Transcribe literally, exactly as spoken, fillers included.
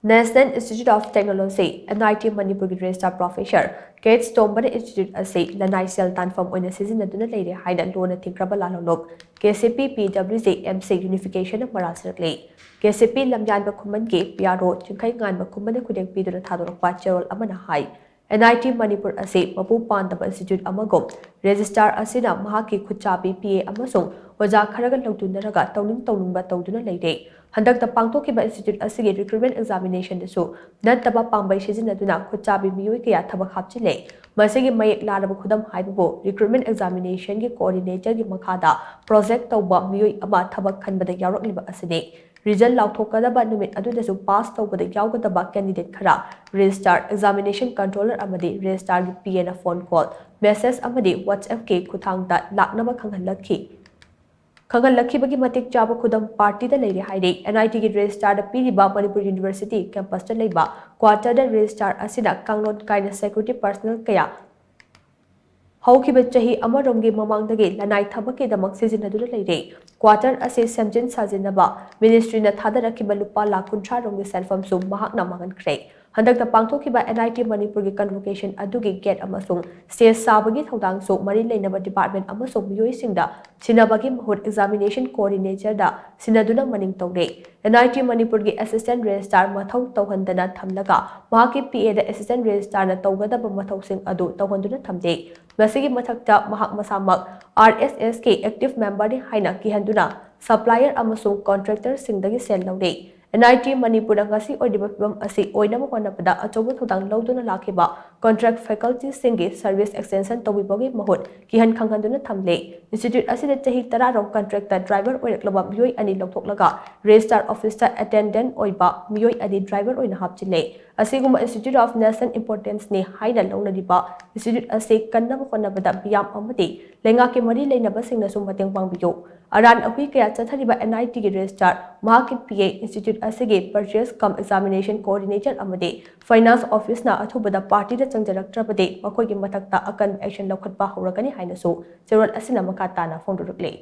National Institute of Technology, N I T ꯃꯅꯤꯄꯨꯔꯒꯤ Registrar Professor ꯀꯦꯠꯁ ꯇꯣꯝꯕꯅ institute ꯑꯁꯤ ꯂꯅꯥꯏ ꯁꯦꯜ ꯇꯥꯟꯐꯝ ꯑꯣꯏꯅ ꯁꯤꯖꯤꯟꯅꯗꯨꯅ ꯂꯩꯔꯦ ꯍꯥꯏꯅ ꯂꯨꯅ ꯊꯤꯡꯈ꯭ꯔꯕ ꯂꯥꯜꯍꯧꯂꯨꯞ K C P P W G M C unification ꯅ ꯃꯔꯥꯜ ꯁꯤꯔꯛꯂꯤ꯫ K C P ꯂꯝꯌꯥꯟꯕ ꯈꯨꯃꯟꯒꯤ P R O ꯆꯤꯡꯈꯩ ꯉꯥꯟꯕ ꯈꯨꯃꯟꯅ ꯈꯨꯗꯦꯡ ꯄꯤꯗꯨꯅ ꯊꯥꯗꯣꯔꯛꯄ ꯆꯦꯔꯣꯜ ꯑꯃꯅ ꯍꯥꯏ, N I T ꯃꯅꯤꯄꯨꯔ ꯑꯁꯤ ꯃꯄꯨ ꯄꯥꯟꯗꯕ institute ꯑꯃꯒꯨꯝ, Registrar ꯑꯁꯤꯅ ꯃꯍꯥꯛꯀꯤ ꯈꯨꯠꯆꯥꯕꯤ P A ꯑꯃꯁꯨꯡ ꯑꯣꯖꯥ ꯈꯔꯒ ꯂꯧꯗꯨꯅꯔꯒ ꯇꯧꯅꯤꯡ ꯇꯧꯅꯤꯡꯕ ꯇꯧꯗꯨꯅ ꯂꯩꯔꯦ꯫ ꯍꯟꯗꯛꯇ ꯄꯥꯡꯊꯣꯛꯈꯤꯕ institute ꯑꯁꯤꯒꯤ recruitment examination ꯗꯁꯨ ꯅꯠꯇꯕ ꯄꯥꯝꯕꯩ ꯁꯤꯖꯤꯟꯅꯗꯨꯅ ꯈꯨꯠꯆꯥꯕꯤ ꯃꯤꯑꯣꯏ ꯀꯌꯥ ꯊꯕꯛ ꯍꯥꯞꯆꯤꯜꯂꯦ꯫ ꯃꯁꯤꯒꯤ ꯃꯌꯦꯛ ꯂꯥꯔꯕ ꯈꯨꯗꯝ ꯍꯥꯏꯕꯕꯨ recruitment examination ꯒꯤ coordinator ꯒꯤ ꯃꯈꯥꯗ project ꯇꯧꯕ ꯃꯤꯑꯣꯏ ꯑꯃ ꯊꯕꯛ ꯈꯟꯕꯗ ꯌꯥꯎꯔꯛꯂꯤꯕ ꯑꯁꯤꯅꯤ꯫ Result ꯂꯥꯎꯊꯣꯛꯀꯗꯕ ꯅꯨꯃꯤꯠ ꯑꯗꯨꯗꯁꯨ pass ꯇꯧꯕꯗ ꯌꯥꯎꯒꯗꯕ candidate ꯈꯔ Registrar, Examination Controller ꯑꯃꯗꯤ Registrar ꯒꯤ P A ꯅ phone call, message ꯑꯃꯗꯤ WhatsApp ꯀꯤ ꯈꯨꯠꯊꯥꯡꯗ ꯂꯥꯛꯅꯕ ꯈꯪꯍꯜꯂꯛꯈꯤ꯫ ꯈꯪꯍꯜꯂꯛꯈꯤꯕꯒꯤ ꯃꯇꯤꯛ ꯆꯥꯕ ꯈꯨꯗꯝ party ꯗ ꯂꯩꯔꯦ ꯍꯥꯏꯔꯤ꯫ N I T ꯒꯤ Registrar ꯗ ꯄꯤꯔꯤꯕ ꯃꯅꯤꯄꯨꯔ University campus ꯇ ꯂꯩꯕ quarter ꯗ Registrar ꯑꯁꯤꯅ ꯀꯥꯡꯂꯣꯟ ꯀꯥꯏꯅ security personnel ꯀꯌꯥ ꯍꯧꯈꯤꯕ ꯆꯍꯤ ꯑꯃꯔꯣꯝꯒꯤ ꯃꯃꯥꯡꯗꯒꯤ ꯂꯅꯥꯏ ꯊꯕꯛꯀꯤꯗꯃꯛ ꯁꯤꯖꯤꯟꯅꯗꯨꯅ ꯂꯩꯔꯦ꯫ Quarter ꯑꯁꯤ ꯁꯦꯝꯖꯤꯟ ꯁꯥꯖꯤꯟꯅꯕ ministry ꯅ ꯊꯥꯗꯔꯛꯈꯤꯕ ꯂꯨꯄꯥ ꯂꯥꯈ ꯀꯨꯟꯊ꯭ꯔꯥ ꯔꯣꯝꯒꯤ ꯁꯦꯟꯐꯝꯁꯨ ꯃꯍꯥꯛꯅ ꯃꯥꯡꯍꯟꯈ꯭ꯔꯦ꯫ ꯍꯟꯗꯛꯇ ꯄꯥꯡꯊꯣꯛꯈꯤꯕ N I T ꯃꯅꯤꯄꯨꯔꯒꯤ convocation ꯑꯗꯨꯒꯤ gate ꯑꯃꯁꯨꯡ stage ꯁꯥꯕꯒꯤ ꯊꯧꯗꯥꯡꯁꯨ ꯃꯔꯤ ꯂꯩꯅꯕ department ꯑꯃꯁꯨꯡ ꯃꯤꯑꯣꯏꯁꯤꯡꯗ ꯁꯤꯟꯅꯕꯒꯤ ꯃꯍꯨꯠ examination coordinator ꯗ ꯁꯤꯟꯅꯗꯨꯅ ꯃꯅꯤꯡ ꯇꯧꯔꯦ꯫ N I T ꯃꯅꯤꯄꯨꯔꯒꯤ assistant registrar ꯃꯊꯧ ꯇꯧꯍꯟꯗꯅ ꯊꯝꯂꯒ ꯃꯍꯥꯛꯀꯤ P A the assistant registrar ꯅ ꯇꯧꯒꯗꯕ ꯃꯊꯧꯁꯤꯡ ꯑꯗꯨ ꯇꯧꯍꯟꯗꯨꯅ ꯊꯝꯂꯦ꯫ ꯃꯁꯤꯒꯤ ꯃꯊꯛꯇ ꯃꯍꯥꯛ ꯃꯁꯥꯃꯛ R S S ꯀꯤ active member ꯅꯤ ꯍꯥꯏꯅ ꯀꯤꯍꯟꯗꯨꯅ supplier ꯑꯃꯁꯨꯡ contractor ꯁꯤꯡꯗꯒꯤ ꯁꯦꯜ ꯂꯧꯔꯦ꯫ N I T ꯃꯅꯤꯄꯨꯔꯗ ꯉꯁꯤ ꯑꯣꯏꯔꯤꯕ ꯐꯤꯚꯝ ꯑꯁꯤ ꯑꯣꯏꯅꯕ ꯍꯣꯠꯅꯕꯗ ꯑꯆꯧꯕ ꯊꯧꯗꯥꯡ ꯂꯧꯗꯨꯅ ꯂꯥꯛꯈꯤꯕ contract faculty ꯁꯤꯡꯒꯤ service extension ꯇꯧꯕꯤꯕꯒꯤ ꯃꯍꯨꯠ ꯀꯤꯍꯟ ꯈꯪꯍꯟꯗꯨꯅ ꯊꯝꯂꯦ꯫ Institute ꯑꯁꯤꯗ ꯆꯍꯤ ꯇꯔꯥ ꯔꯣꯝ contract ꯇ driver ꯑꯣꯏꯔꯛꯂꯕ ꯃꯤꯑꯣꯏ ꯑꯅꯤ ꯂꯧꯊꯣꯛꯂꯒ registrar office ꯇ attendant ꯑꯣꯏꯕ ꯃꯤꯑꯣꯏ ꯑꯅꯤ driver ꯑꯣꯏꯅ ꯍꯥꯞꯆꯤꯜꯂꯦ꯫ ꯑꯁꯤꯒꯨꯝꯕ institute of national importance ꯅꯤ ꯍꯥꯏꯅ ꯂꯧꯅꯔꯤꯕ institute ꯑꯁꯤ ꯀꯟꯅꯕ ꯍꯣꯠꯅꯕꯗ ꯃꯤꯌꯥꯝ ꯑꯃꯗꯤ ꯂꯩꯉꯥꯛꯀꯤ ꯃꯔꯤ ꯂꯩꯅꯕꯁꯤꯡꯅꯁꯨ ꯃꯇꯦꯡ ꯄꯥꯡꯕꯤꯌꯨ꯫ ꯑꯔꯥꯟ ꯑꯍꯨꯏ ꯀꯌꯥ ꯆꯠꯊꯔꯤꯕ N I T ꯒꯤ registrar, ꯃꯍꯥꯛꯀꯤ P A, institute ꯑꯁꯤꯒꯤ purchase cum examination coordinator ꯑꯃꯗꯤ finance office ꯅ ꯑꯊꯨꯕꯗ party ꯗ ꯆꯪꯖꯔꯛꯇ꯭ꯔꯕꯗꯤ ꯃꯈꯣꯏꯒꯤ ꯃꯊꯛꯇ ꯑꯀꯟꯕ action ꯂꯧꯈꯠꯄ ꯍꯧꯔꯒꯅꯤ ꯍꯥꯏꯅꯁꯨ ꯆꯦꯔꯣꯜ ꯑꯁꯤꯅ ꯃꯈꯥ ꯇꯥꯅ ꯐꯣꯡꯗꯣꯔꯛꯂꯤ꯫